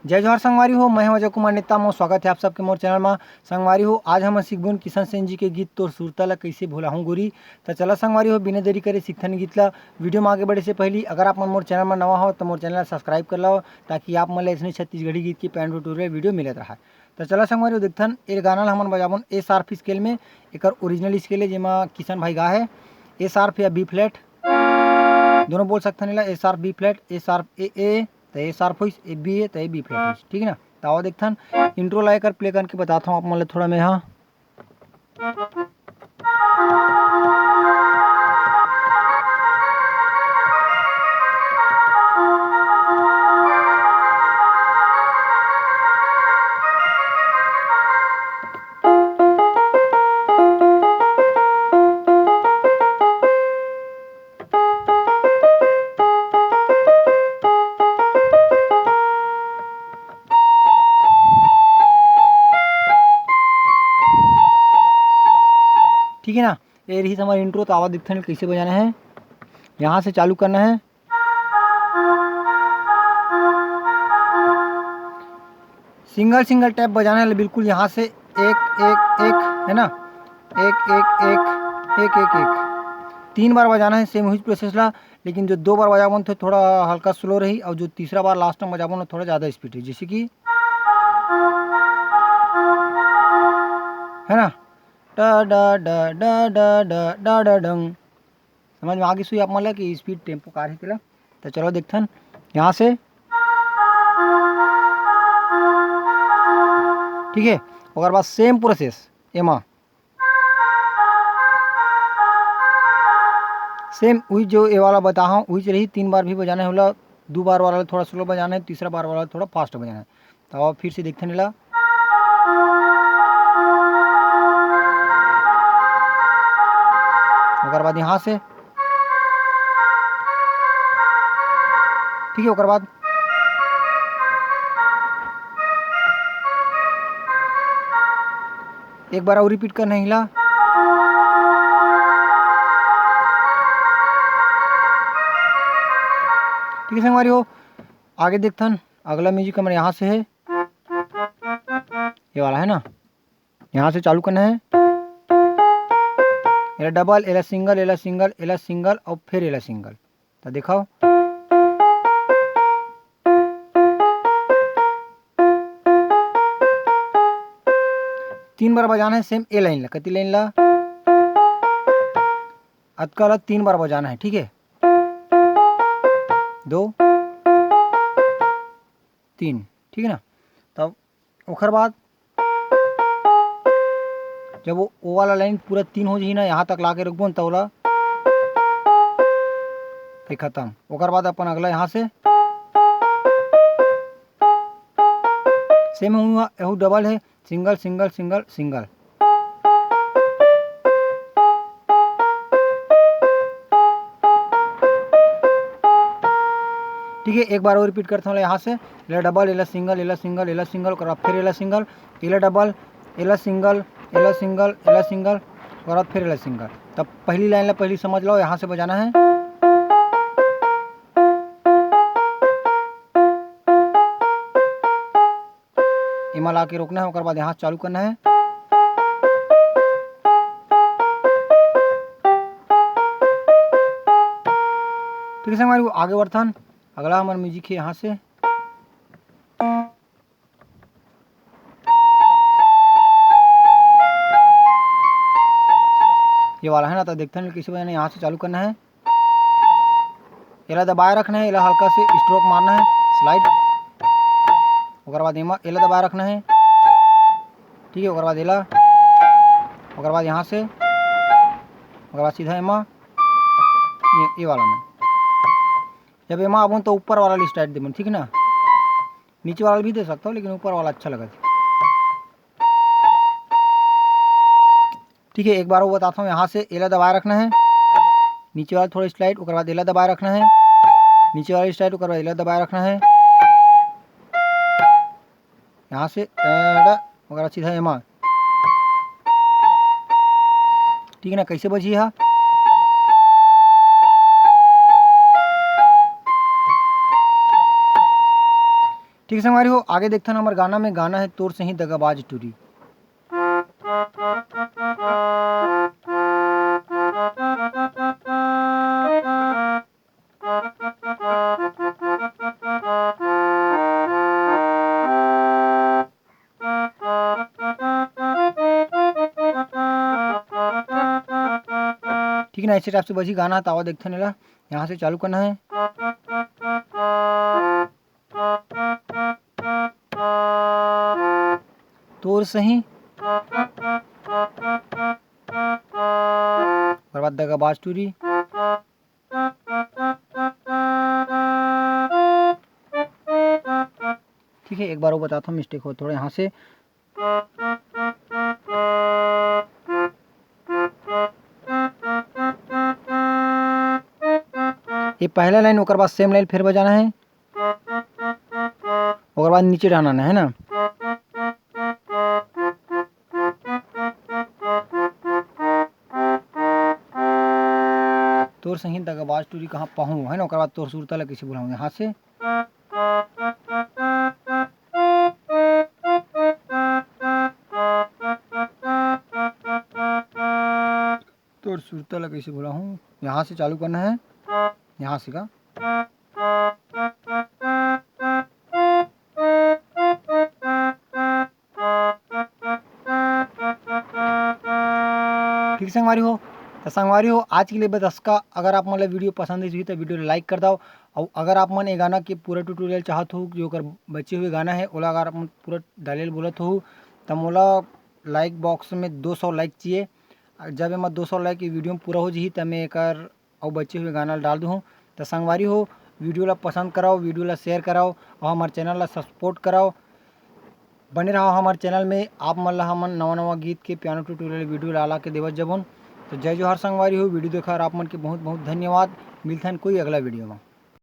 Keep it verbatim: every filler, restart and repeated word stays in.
जय जोहार संगवारी हो, मैं हूं अजय कुमार नेता। मोर स्वागत है आप सबके मोर चैनल मा। संगवारी हो, आज हम सीखबोन किशन सेन जी के गीत तोर सुरता ला कइसे भुलाहूं गोरी। त चला संगवारी हो, बिना देरी करे सीखथन गीत ला। वीडियो में आगे बढ़े से पहली अगर आप मन मोर चैनल में नवा हो तो मोर चैनल ला सब्सक्राइब कर लो, ताकि आप मन ला इसने छत्तीसगढ़ी गीत की पैन ट्यूटोरियल वीडियो मिलत रहा। त चला संगवारी हो, देखथन ए गाना ला हमन बजाबोन ए शार्प स्केल में। एकर ओरिजिनल स्केल है जेमा किशन भाई गा है, ए शार्प या बी फ्लैट, दोनों बोल सकथन एला, A sharp B flat, A sharp A A, त ए शार्प होइस, ए बी ए त ए बी फ्लैट होइस, ठीक है ना। त आवा देखथन, इंट्रो ला एकर प्ले करके बताता हूँ आप मन ला थोड़ा मैं, हाँ। ठीक है ना, ये रही हमारा इंट्रो। तो आवाज देखते हैं कैसे बजाना है। यहाँ से चालू करना है, सिंगल सिंगल टैप बजाना है बिल्कुल, यहाँ से एक एक एक, है ना, एक एक एक, एक एक एक, तीन बार बजाना है सेम वही प्रोसेस ला। लेकिन जो दो बार बजाबो तो थोड़ा हल्का स्लो रही, और जो तीसरा बार लास्ट में बजाबो ना थोड़ा ज़्यादा स्पीड है, जैसे कि, है ना, डा डा डा डा डा डा डा डा डंग। समझ में आ गई सुई आप मन ला कि स्पीड टेम्पो का रही तेला। तो चलो देखथन यहाँ से, ठीक है। ओकर बाद सेम प्रोसेस एमा, सेम वही जो ये वाला बताहा हूँ वही रही। तीन बार भी बजाना है, होला दो बार वाला थोड़ा स्लो बजाना है, तीसरा बार वाला थोड़ा फास्ट बजाना है। तो अब फिर से देखथन एला, ओकर बाद यहाँ से, ठीक है, ओकर बाद एक बार और रिपीट करना है हिला। ठीक है संगवारी हो, आगे देखथन अगला म्यूजिक हमर यहाँ से है, ये वाला है ना, यहाँ से चालू करना है। एला डबल, एला सिंगल, एला सिंगल, एला सिंगल और फिर एला सिंगल। तो देखो, तीन बार बजाना है सेम ए लाइन ला, कति लाइन ला, अतका ला तीन बार बजाना है, ठीक है, दो, तीन, ठीक है ना। तब ओखर बाद जब वो, वो वाला लाइन पूरा तीन हो जाही ना, यहाँ तक ला के रुकबो न, त ओला फिर खत्म। ओकर बाद अपन अगला यहाँ से सेम हुआ, एहू डबल है, सिंगल, सिंगल, सिंगल, सिंगल। ठीक है, एक बार और रिपीट करता हूँ यहाँ से, एला डबल, एला सिंगल, एला सिंगल, एला सिंगल, ओकर बाद फिर एला सिंगल, एला डबल, एला सिंगल, एला सिंगल, एला सिंगल, ओकर बाद फिर एला सिंगल। तब पहली लाइन ला पहली समझ लो, यहाँ से बजाना है। एमा ला के रोकना है, ओकर बाद यहाँ से चालू करना है। ठीक है संगवारी, आगे बढ़थन। अगला हमार म्यूजिक है यहाँ से, ये वाला है ना, तो देखते हैं कैसे बजाना है। यहाँ से चालू करना है, एला दबाए रखना है, एला हल्का से स्ट्रोक मारना है, स्लाइड। ओकर बाद एमा एला दबाए रखना है, ठीक है। ओकर बाद एला, ओकर बाद यहाँ से, ओकर बाद सीधा एमा, ये, ये वाला में। जब एमा आबो तो ऊपर वाला स्टाइल देबो, ठीक है ना। नीचे वाला भी दे सकता हो, लेकिन ऊपर वाला अच्छा लगा। ठीक है, एक बार वो बताता हूँ, यहाँ से एला दबाए रखना है, नीचे वाला थोड़ा स्लाइड, ओकर बाद एला दबाए रखना है, नीचे वाला स्लाइड, ओकर बाद एला दबाए रखना है। यहाँ से एड़ा, ओकर बाद सीधा एमा, ठीक है ना। कैसे बजी हा? ठीक संगवारी हो, आगे देखथन हमर गाना में, गाना है तोर सही दगाबाज टूरी। ठीक ना, इसी टाइप से बजी गाना, तावा देखथन एला, यहाँ से चालू करना है। तोर सही, ओकर बाद दगाबाज टूरी। ठीक है, एक बार वो बताता हूँ, मिस्टेक हो थोड़ा यहाँ से। ये पहला लाइन, ओकर बाद सेम लाइन फिर बजाना है, ओकर बाद नीचे डालना है ना। तोर सही दगाबाज टूरी कहाँ पाहूँ, है ना, ओकर बाद तोर सुरता ला कइसे भुलाहूँ, यहाँ से। तोर सुरता ला कइसे भुलाहूँ, यहाँ से चालू करना है, यहाँ से का। ठीक संगवारी हो, तो संगवारी हो, आज के लिए बस अतका। अगर आप मन ला वीडियो पसंद आइस होही, तो वीडियो ला लाइक कर दव। अउ अगर आप मन ए गाना के पूरा ट्यूटोरियल चाहत हो, जो ओकर बचे हुए गाना है, ओला अगर आप मन पूरा डाले ल बोलत हो, तो मोला लाइक बॉक्स में दो सौ लाइक चाहिए। जब एमा दो सौ लाइक ये वीडियो में पूरा हो जही, तब मैं एकर अउ बचे हुए गाना ल डाल दूँ। तो संगवारी हो, वीडियो ला पसंद कराओ, वीडियो ला शेयर कराओ, और हमारे चैनल ला सपोर्ट कराओ। बने रहो हमारे चैनल में, आप मन ला हमन नवा नवा गीत के पियानो ट्यूटोरियल वीडियो ला ला के देवत जबोन। तो जय जोहार संगवारी हो, वीडियो देखा और आप मन के बहुत बहुत धन्यवाद। मिलथन कोई अगला वीडियो में।